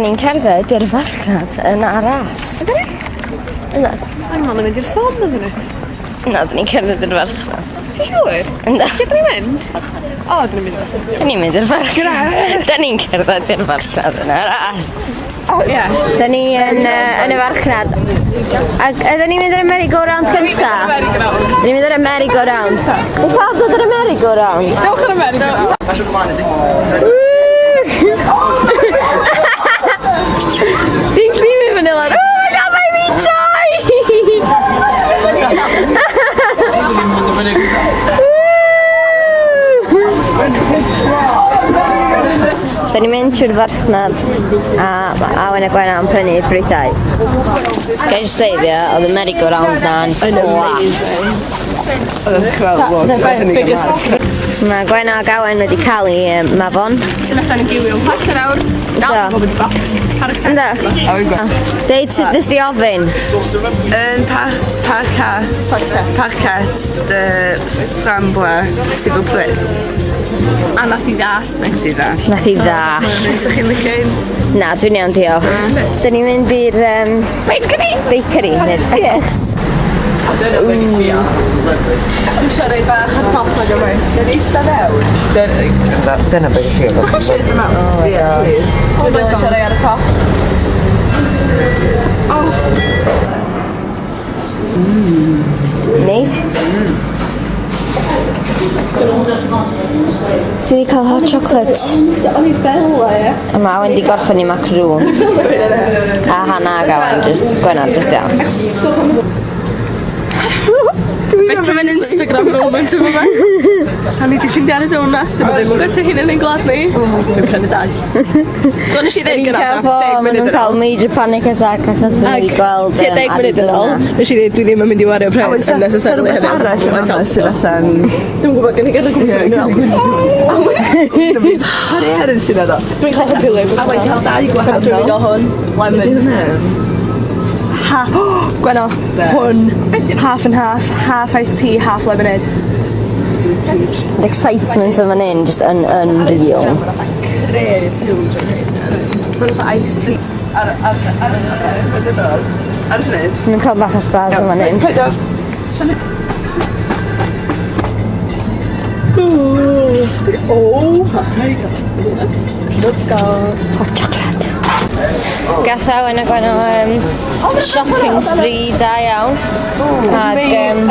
Ni'n cerdded i'r farchnad yn Arras. Ydyn ni? Yndan. O'n i'n meddwl na mynd i'r Somme oedden ni. Na, 'dyn ni'n cerdded i'r farchnad. Ti'n siŵr? Yndan. Lle 'dyn ni'n mynd? O, 'dyn ni'n mynd i'r farchnad. 'Dyn ni'n mynd i'r farchnad. 'Dyn ni'n cerdded i'r farchnad yn Arras. Ie. 'Dyn ni yn yy yn y farchnad. Ac ydyn ni'n mynd ar y merry-go-round cynta? Merry-go-round. 'Dyn ni'n mynd ar y merry-go-round. Oes pawb dod ar y merry-go-round? Dewch ar y merry-go-round. Ti'n chdi mynd fyny lawr. Oh my god, mae'n fi'n troi! Da ni'n mynd trwy'r farchnad a mae Awen a Gwenna yn prynu ffrwythau. Ga i jyst ddeud ia, oedd y merry-go-round na'n class. Mae Gwenna ac Awen wedi cael ei um, mafon. Allan yn giwio. Chwarter awr. Do. Ynddo? Deud sut nes di ofyn? Yn pa parca parquet de framboise, s'il vous plaît. A nath i ddallt. Nes i ddallt. Nath i ddallt. Fysa chi'n licio un? Na, dwi'n iawn, diolch. Dyn ni'n mynd i'r um, Bakery! bakery. Neu Dwi eisiau rhoi bach ar top ag yma. Eista fewn? Dyna beth chi efo. Cheers them out. Yeah, please. Oh my god. Eisiau rhoi ar y top. Neis. Ti wedi cael hot chocolate. O'n i fel e. A mae Awen di gorffen i macaroon. A Hannah ag Awen, just, Gwenna, just iawn. Bit of an Instagram moment yma fe. A ni di ffindio Arizona. Dyn nhw ddim yn gwerthu hyn yn ein gwlad ni. Dwi'n prynu dau. Ti'n nes i ddeud gyda Careful, maen nhw'n cael major panic attack achos bod nhw wedi gweld Tua 10 munud yn ôl, nes i ddeud dwi ddim yn mynd i wario pres unnecessarily heddiw. arall yn fama sydd fatha'n... Dwi'n gwybod gen i gadw gwmpas yn ôl. Pa rei arall sydd efo? Dwi'n cael hwn pilu. A wedi cael dau gwahanol. Dwi'n mynd gael hwn. Lemon. Ha! Gwenno, hwn. Half and half. Half iced tea, half lemonade. The excitement yn fan hyn, just yn unreal. Cres huge yn hyn. Mae'n fatha iced tea. Ar ar ar ar ar y Maen nhw'n cael fath o spas yn fan hyn. Oh my god. Look out. Hot chocolate. Gath Awen a Gwenno shopping spree da iawn. Ag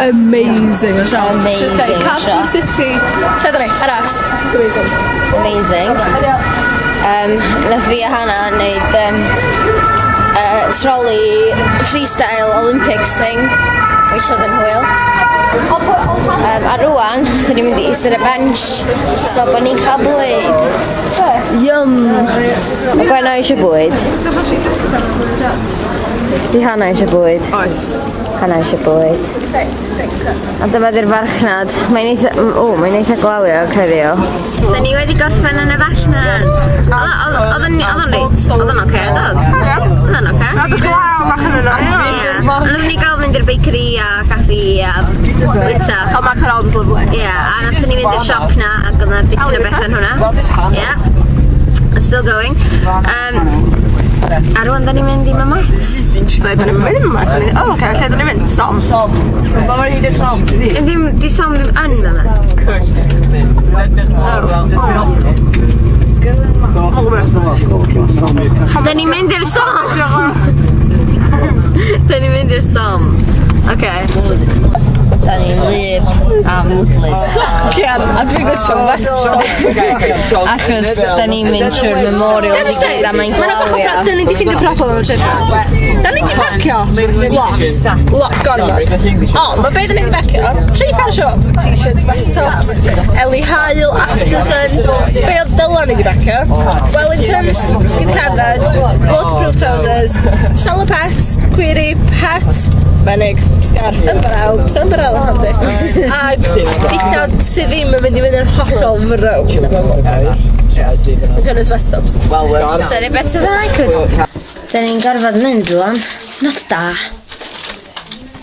Amazing o siop. Amazing Just deud, Cardiff siop. City. Lle da ni? Arras. Amazing. Amazing. Nath fi a Hannah wneud trolley freestyle Olympics thing, which oedd yn hwyl. A rwan, dyn ni'n mynd i eistedd ar y bench, so bod ni'n cael bwyd. Yum! Mae Gwenno eisiau bwyd. Di Hannah eisiau bwyd. Oes. Hannah eisiau bwyd. A dyma di'r farchnad. Mae'n eitha... O, mae'n eitha glawiog heddiw. Da ni wedi gorffen yn y farchnad. Oedd o'n reit. Oedd o'n oce, oedd? Oedd o'n oce. Oedd y glaw bach yn yno. Ie. Ond oedden ni gael mynd i'r bakery a caffi a bwyta. Oh, macarons lovely. Ie, a nathon ni fynd i'r siop na ac oedd na dipyn o bethau yn hwnna. Ie. It's still going. A rwan da ni'n mynd i Mametz. Lle da ni'n mynd? O, oce, lle da ni'n mynd? Somme. Somme. Mae'n mynd i'r Somme. Dim ddim, di Somme ddim yn Mametz. Da ni'n mynd i'r Somme! Da ni'n mynd i'r Somme. Oce. Da ni'n wlyb a mwdlyd. Cian, a dwi'n gwisgo vest. Achos da ni'n mynd trwy'r memorials i gyd a mae'n glawio. Da ni di ffeindio problem am trip. Da ni di pacio lot, lot gormod. Ond mae be da ni di pacio, tri par shorts, t-shirts, vest tops, eli haul, aftersun, be oedd dyla ni di pacio, Wellingtons, sgidi cerdded, waterproof trousers, salopettes, query, het, benig, scarf, ymbarel, so ymbarel yn handi. Ag dillad sydd ddim yn mynd i fynd yn hollol frown. Yn cynnwys vest tops. Said it better than I could. Da ni'n gorfod mynd rwan. Nath da.